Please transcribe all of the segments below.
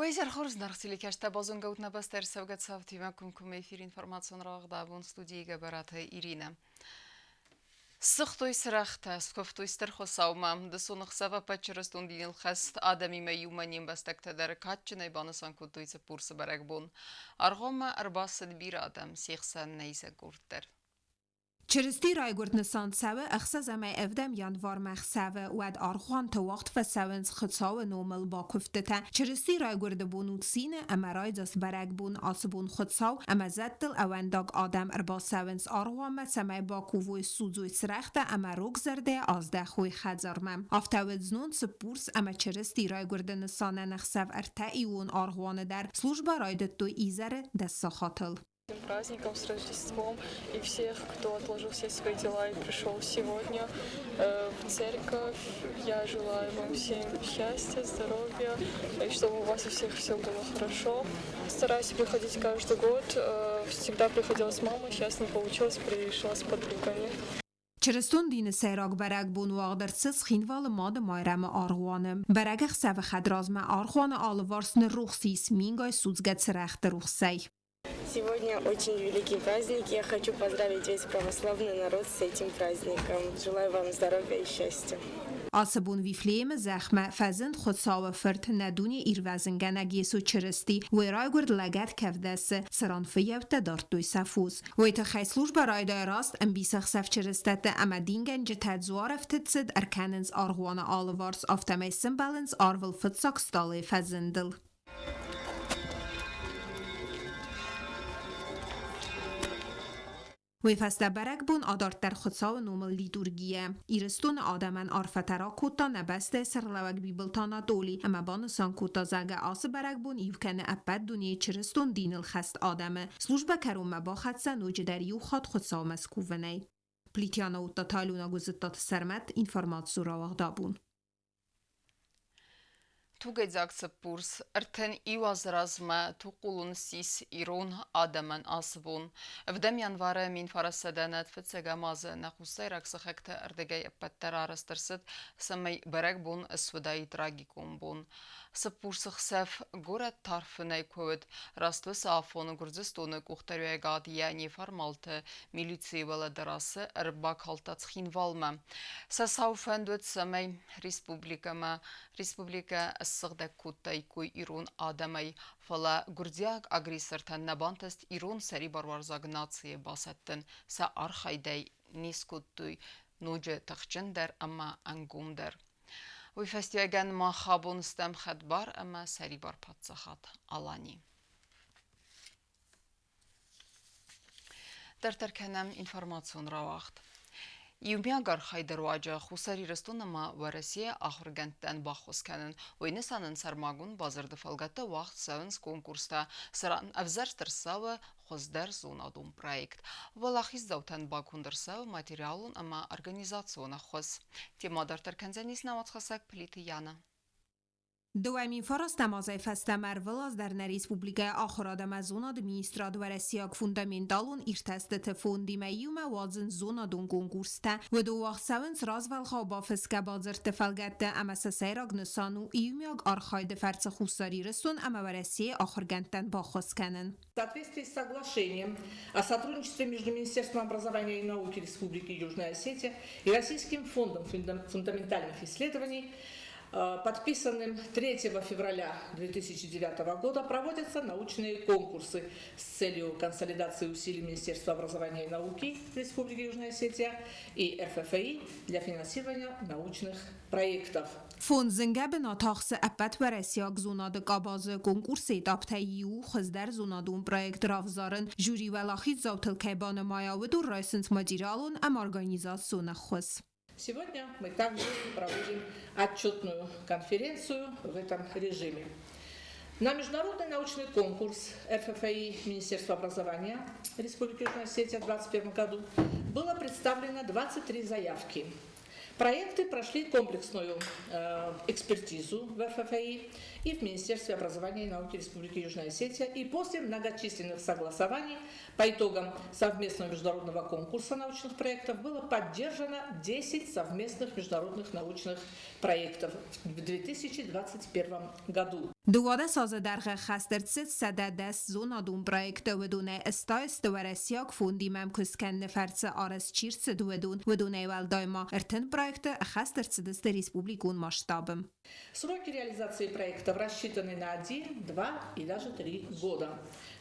Уӕ изӕр хорз, наргъ телекӕстӕ базонгӕут нӕ бӕстӕ ӕрцӕугӕ цаутимӕ комкоммӕ эфир информацион рауагъд абон студийы Гӕбӕраты Иринӕ. Ссыгътой цырӕгътӕ, скуывтой Стыр Хуыцаумӕ. Дысон ӕхсӕв ӕппӕт чырыстон диныл хӕст адӕмимӕ иумӕ не мбӕстӕгтӕ дӕр кадджынӕй банысан кодтой Цыппурсы бӕрӕгбон. Аргъуанмӕ ӕрбацыд бирӕ адӕм, се хсӕн нӕ исӕггурд дӕр. Чырысти райгуырд нысан цӕуы ӕхсӕзӕмӕй ӕвдӕм январмӕ хсӕвы, уӕд аргъуанты уагъд фӕцӕуынц Хуыцауы номыл бакуывдтытӕ. Чырысти райгуырды бон у цины ӕмӕ райдзаст бӕрӕгбон. Ацы бон Хуыцау ӕмӕ зӕдтыл ӕууӕндаг адӕм ӕрбацӕуынц аргъуанмӕ, цӕмӕй бакувой, судзой цырӕгътӕ ӕмӕ рог зӕрдӕйӕ аздӕхой хӕдзармӕ. Афтӕ уыд знон Цыппурс ӕмӕ Чырысти райгуырды нысанӕн ӕхсӕв ӕртӕиуон аргъуаны дӕр службӕ райдыдтой изӕры дӕс сахатыл. Праздником, с Рождеством и всех, кто отложил все свои дела и пришел сегодня в церковь. Я желаю вам всем счастья, здоровья, и чтобы у вас у всех все было хорошо. Стараюсь приходить каждый год. Всегда приходила с мамой, сейчас не получилось, пришла с подругами. Чырыстон дины сӕйраг бӕрӕгбон уагъд ӕрцыд Цхинвалы Мады Майрӕмы аргъуаны. Бӕрӕгӕхсӕвы хӕдразмӕ аргъуаны алыварс ныррухс ис мингай судзгӕ цырӕгъты рухсӕй. Сегодня очень великий праздник. Я хочу поздравить весь православный народ с этим праздником. Желаю вам здоровья и счастья. Ацы бон Вифлеемы зӕхмӕ фӕзынд Хуыцауы Фырт, нӕ дуне Ирвӕзынгӕнӕг Йесо Чырысти. Уый райгуырд лӕгӕт кӕвдӕсы, цыран фыййӕуттӕ дардтой сӕ фос. Уый тыххӕй службӕ райдайы раст ӕмбисӕхсӕв чырыстӕттӕ ӕмӕ дингӕнджытӕ дзуарӕфтыд цыд ӕркӕнынц аргъуаны алыварс, афтӕмӕй сымбӕлынц арвыл фыццаг стъалыйы фӕзындыл. Уый фӕстӕ бӕрӕгбон адарддӕр Хуыцауы номыл литургийӕ. Ирыстоны адӕмӕн арфӕтӕ ракодта нӕ бӕстӕйы сӕргълӕууӕг Бибылты Анатоли ӕмӕ банысан кодта, зӕгъгӕ, ацы бӕрӕгбон иу кӕны ӕппӕт дунейы чырыстон диныл хӕст адӕмы. Службӕ кӕронмӕ бахӕццӕ ноджыдӕр иу хатт Хуыцаумӕ скувынӕй. Плитиана уыдта Талюна Гуызыдтаты Сӕрмӕт, информацион рауагъд абон. Тугӕйдзаг Цыппурс 31 азы размӕ тугхъулон ссис ирон адӕмӕн ацы бон. Ӕвдӕм январы 1900 фыццӕгӕм азы нӕ хуссайраг сыхӕгты ӕрдыгӕй ӕппӕтдӕр арӕзт ӕрцыд, цӕмӕй бӕрӕгбон суыдаид трагикон бон. Цыппурсы хсӕв горӕт тарфынӕй куы уыд, раст уыцы афоны Гуырдзыстоны къухдариуӕгад йӕ неформалты милицийы уӕлӕдарӕсы ӕрбакалдта Цхинвалмӕ. Сӕ сау фӕнд уыд, цӕмӕй республикӕмӕ республикӕ ссыгъдӕг кодтаиккой ирон адӕмӕй, фӕлӕ гуырдзиаг агрессортӕн нӕ бантыст ирон сӕрибаруарзаг нацийы басӕттын, сӕ архайдӕй не скодтой ноджы тыхджындӕр ӕмӕ ӕнгомдӕр. Уый фӕстиуӕгӕн мах абон стӕм хӕдбар ӕмӕ сӕрибар паддзахад Алани. Дарддӕр кӕнӕм информацион рауагъд. Иумиаг архайды руаджы Хуссар Ирыстон ӕмӕ Уӕрӕсейы ахуыргӕндтӕн баххуыс кӕнын, уый нысанӕн сӕрмагонд бадзырды фӕлгӕтты уагъд цӕуынц конкурстӕ, цыран ӕвзӕрст ӕрцӕуы хуыздӕр зонадон проект. Уӕлахиздзаутӕн баконд ӕрцӕуы материалон ӕмӕ организацион ӕххуыс. Темӕ дарддӕр кӕндзӕнис нӕ уацхӕссӕг Плиты Яна. 2009 азӕй фӕстӕмӕ ӕрвылаз дӕр нӕ республикӕйы Ахуырад ӕмӕ зонады министрад Уӕрӕсейаг фундаменталон иртӕстыты фондимӕ иумӕ уадзынц зонадон конкурстӕ. Уыдон уагъд цӕуынц развӕлгъау бафысгӕ бадзырдты фӕлгӕтты ӕмӕ сӕ сӕйраг нысан у иумиаг архайды фӕрцы Хуссар Ирыстон ӕмӕ Уӕрӕсейы ахуыргӕндтӕн баххуыс кӕнын. В соответствии с соглашением о сотрудничестве между Министерством образования и науки Республики Южная Осетия и Российским фондом фундаментальных исследований, подписанным 3 февраля 2009 года, проводятся научные конкурсы с целью консолидации усилий Министерства образования и науки Республики Южная Осетия и РФФИ для финансирования научных проектов. Фонд зынгӕ бынат ахсы ӕппӕтуӕрӕсейаг зонады къабазы конкурсы этаптӕй иу хуыздӕр зонадон проект равзарын. Жюри уӕлахиздзаутыл кӕй банымайа, уыдон райсынц материалон ӕмӕ организацион ӕххуыс. Сегодня мы также проводим отчетную конференцию в этом режиме. На международный научный конкурс РФФИ Министерства образования Республики Южная Осетия в 2021 году было представлено 23 заявки. Проекты прошли комплексную экспертизу в РФФИ и в Министерстве образования и науки Республики Южная Осетия. И после многочисленных согласований по итогам совместного международного конкурса научных проектов было поддержано 10 совместных международных научных проектов в 2021 году. 12 азы дӕргъы хаст ӕрцыд 110 зонадон проекты, уыдонӕй 80 сты уӕрӕсейаг фондимӕ ӕмкуыст кӕныны фӕрцы арӕзт чи рцыд, уыдон. Уыдонӕй уӕлдай ма 30 проекты ӕххӕст ӕрцыдысты республикон масштабы. Сроки реализации проектов рассчитаны на 1, 2 и даже 3 года.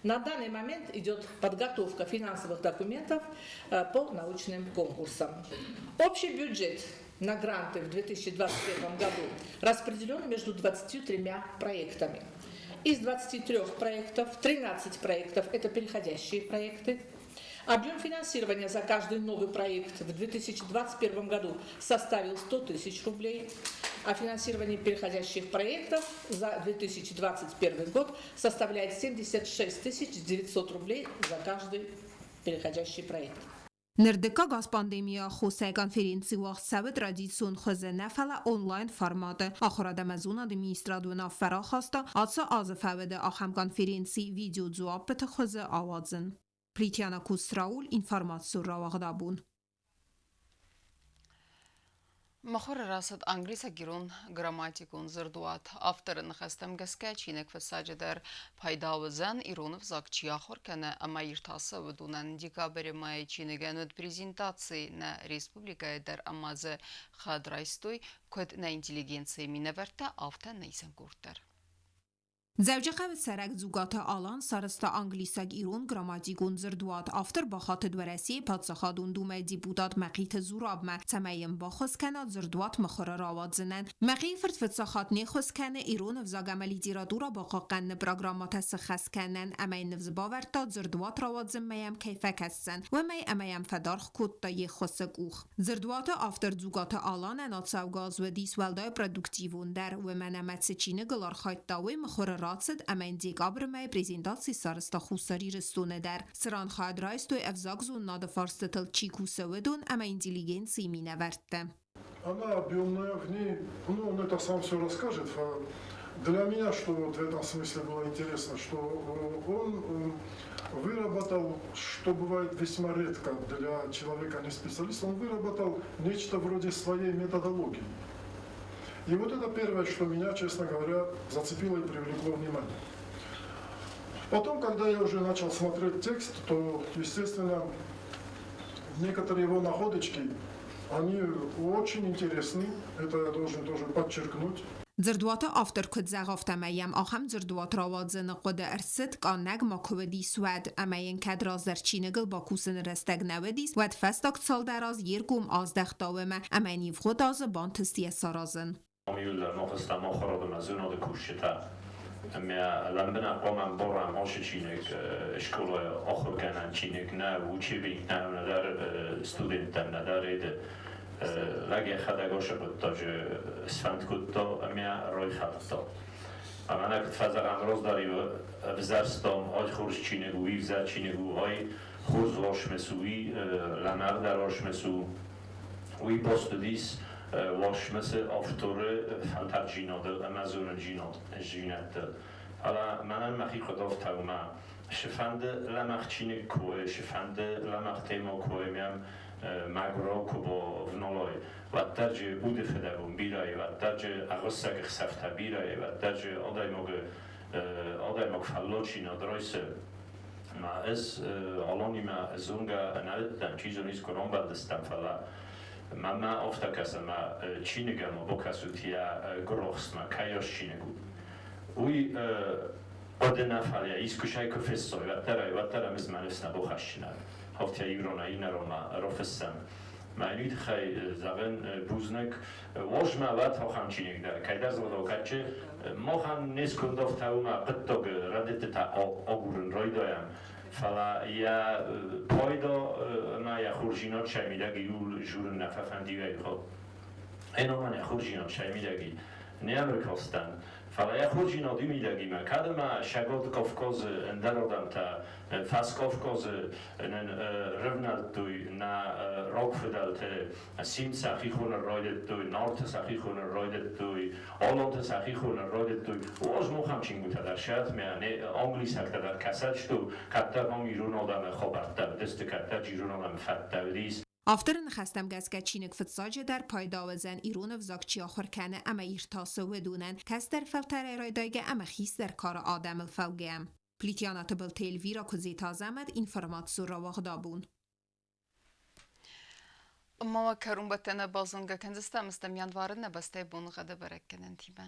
На данный момент идет подготовка финансовых документов по научным конкурсам. Общий бюджет на гранты в 2021 году распределен между 23 проектами. Из 23 проектов 13 проектов – это переходящие проекты. Объем финансирования за каждый новый проект в 2021 году составил 100 тысяч рублей, а финансирование переходящих проектов за 2021 год составляет 76 900 рублей за каждый переходящий проект. Ныр дыккаг аз пандемийы аххосӕй конференци уагъд цӕуы традицион хуызы нӕ, фӕлӕ онлайн форматы. Ахуырад ӕмӕ зонады министрад уынаффӕ рахаста ацы азы фӕуды ахӕм конференци видеодзуаппыты хуызы ауадзын. Плитьяна Кусрауль, информацион рауагъд абон. Мыхуыры рацыд англисаг-ирон грамматикон дзырдуат. Авторы ныхӕстӕм гӕсгӕ чиныг фыццаджыдӕр пайда уыдзӕн, ирон ӕвзаг чи ахуыр кӕны ӕмӕ иртасы, уыдонӕн. Декабры мӕйы чиныгӕн уыд презентаци нӕ республикӕйы дӕр ӕмӕ дзы хӕд райстой куыд нӕ интеллигенцийы минӕвӕрттӕ, афтӕ нӕ исӕнкъорд дӕр. Дзӕуджыхъӕуы цӕрӕг Дзугаты Алан сарӕзта англисаг-ирон грамматикон дзырдуат. Автор бахатыд Уӕрӕсейы Паддзахадон Думӕйы депутат Мӕхъиты Зурабмӕ, цӕмӕй йын баххуыс кӕна дзырдуат мыхуыры рауадзынӕн. Мӕхъийы фырт фыццаг хатт не ххуыс кӕны ирон ӕвзаг ӕмӕ литературӕ бахъахъхъӕныны программӕтӕ сыххӕст кӕнынӕн ӕмӕ йын ныфс бавӕрдта, дзырдуат рауадзынмӕ йӕм кӕй фӕкӕсдзӕн, уымӕй ӕмӕ йӕм фӕдаргъ кодта йе ххуысы къух. Дзырдуаты автор Дзугаты Аланӕн ацӕугӕ аз уыдис уӕлдай продуктивондӕр, уымӕн ӕмӕ цы чиныгыл архайдта, уый мыхуыры рацыд ӕмӕ йын декабры мӕйы презентаци сарӕзта Хуссар Ирыстоны дӕр, цыран хайад райстой ӕвзагзонынады фарстытыл чи кусы, уыдон ӕмӕ интеллигенцийы минӕвӕрттӕ. Она объемная, в ней, ну, он это сам все расскажет. Для меня, что вот в этом смысле было интересно, что он выработал, что бывает весьма редко для человека не специалиста, он выработал нечто вроде своей методологии. И вот это первое, что меня, честно говоря, зацепило и привлекло внимание. Потом, когда я уже начал смотреть текст, то, естественно, некоторые его находочки, они очень интересны, это я должен тоже подчеркнуть. Дзырдуаты автор куыд зӕгъы, афтӕмӕй йӕм ахӕм дзырдуат рауадзыны хъуыды ӕрцыд, къаннӕг ма куы уыдис, уӕд, ӕмӕ йын кӕд раздӕр чиныгыл бакусыны рӕстӕг нӕ уыдис, уӕд фӕстаг цалдӕр аз йе ргом аздӕхта уымӕ, ӕмӕ йын ивгъуыд азы бантыст йӕ саразын. Ныхъуыстам ахуырад ӕмӕ зонады кусджытӕ ӕмӕ лӕмбынӕг хъуамӕ ӕмбарӕм, ацы чиныг скъолайы ахуыргӕнӕн чиныг нӕу, учебник нӕу нӕдӕр студенттӕн, нӕдӕр эды. Лӕг йӕхӕдӕг ацы хъуыддаджы сфӕнд кодта ӕмӕ райхӕлдта. Ӕмӕ нӕ куыд фӕзӕгъӕм, раздӕр-иу ӕвзӕрстам, ай хорз чиныг у, уый ӕвзӕр чиныг у, ай хорз уацмыс у, уый лӕмӕгъдӕр уацмыс у. Уый баст уыдис уацмысы авторы фӕлтӕрддзинадыл ӕмӕ зонындзинӕдтыл. Фӕлӕ мӕнӕн мӕхи хъуыды афтӕ у, мӕ цыфӕнды лӕмӕгъ чиныг куы уой, цыфӕнды лӕмӕгъ темӕ куы уой, мӕм мӕгуырау куы бавналой, уӕддӕр джы уды фыдӕбон бирӕ и, уӕддӕр джы ӕгъуыссӕг ӕхсӕвтӕ бирӕ и, уӕддӕр джы адӕймагы адӕймаг фӕлладдзинад райсы. Мӕ ӕз Аланимӕ зонгӕ нӕ уыдтӕн, чи зоны, искуы рамбӕлдыстӕм, фӕлӕ мӕнмӕ афтӕ кӕсы, ӕмӕ чиныг ӕмӕ бакӕсут йӕ гуырахстмӕ, кӕйас чиныг у. Уый хъуыды нӕ, фӕлӕ искуы куы фессой, уӕддӕр ӕй уӕддӕр ӕм ӕз мӕ ныфс нӕ бахӕсдзынӕн. Афтӕ иронӕй иннӕронмӕ рафыссӕм. Мӕ уый тыххӕй зӕгъын бузныг. Уозмӕ уӕд ахӕм чиныг дӕр, кӕйдӕр дзырдау кадджы махӕн не сконд афтӕ у, мӕ хъуыддаг рӕдыдтытӕ агурын райдайӕм, фӕлӕ йӕ пайда ӕмӕ йӕ хорздзинад сӕ мидӕг иу журын нӕ фӕфӕнди уӕйхал. Ӕнӕмӕн йӕ хорздзинад сӕ мидӕг и. Не ӕркастӕн, фӕлӕ йӕ хорздзинад уый мидӕг и, мӕ кӕд ӕмӕ Сӕгат Кавказы ӕндӕр адӕмтӕ Фӕскавказы нын рывнӕлдтой нӕ рагфыдӕлты Симд сӕхи хонын райдыдтой, Нарты сӕхи хонын райдыдтой, Аланты сӕхи хонын райдыдтой. Уаз махӕн чингуытӕ дӕр сӕтмӕ, англисӕгтӕ дӕр кӕсӕдсты, кӕддӕр ам ирон адӕмы хабӕрттӕ уыдысты, кӕддӕр ирон адӕмы фӕдтӕ уыдис. Авторы ныхӕстӕм гӕсгӕ чиныг фыццаджыдӕр пайда уыдзӕн ирон ӕвзаг чи ахуыр кӕны ӕмӕ иртасы, уыдонӕн, кӕстӕр фӕлтӕрӕй райдайгӕ ӕмӕ хистӕр кары адӕмыл фӕугӕ. Плитиана Тыбылты Эльвира, Куыдзиты Азӕмӕт, информацион рауагъд абон. Ма кӕронбӕттӕны базонгӕ кӕндзыстӕм стӕм январы нӕ бӕстӕйы боныгъӕды бӕрӕггӕнӕнтимӕ.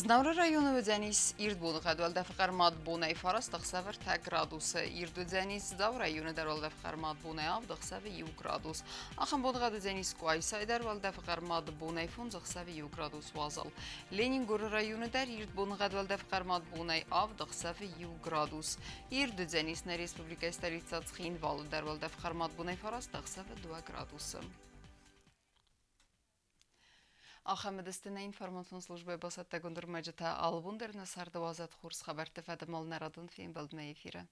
Знауыры районы уыдзӕнис ирд боныгъӕд, уӕлдӕфы хъӕрмад бонӕй 9 ӕхсӕвы 3 градусы. Ирд уыдзӕнис Дзауы районы дӕр, уӕлдӕфы хъӕрмад бонӕй 7 ӕхсӕвы 1 градус. Ахӕм боныгъӕд уыдзӕнис Къуайсайы дӕр, уӕлдӕфы хъӕрмад бонӕй 5 ӕхсӕвы 1 градус уазал. Ленингоры районы дӕр ирд боныгъӕд, уӕлдӕфы хъӕрмад бонӕй 7 ӕхсӕвы 1 градус. Ирд уыдзӕнис нӕ республикӕйы столицӕ Цхинвалы дӕр, уӕлдӕфы хъӕрмад бонӕй 9 ӕхсӕвы 2 градусы. Ахӕм уыдысты нӕ информацион службӕйы бацӕттӕгонд ӕрмӕджытӕ. Алыбон дӕр нӕ царды уадзӕд хорз хабӕртты фӕдыл нӕ радон фембӕлдмӕ эфиры.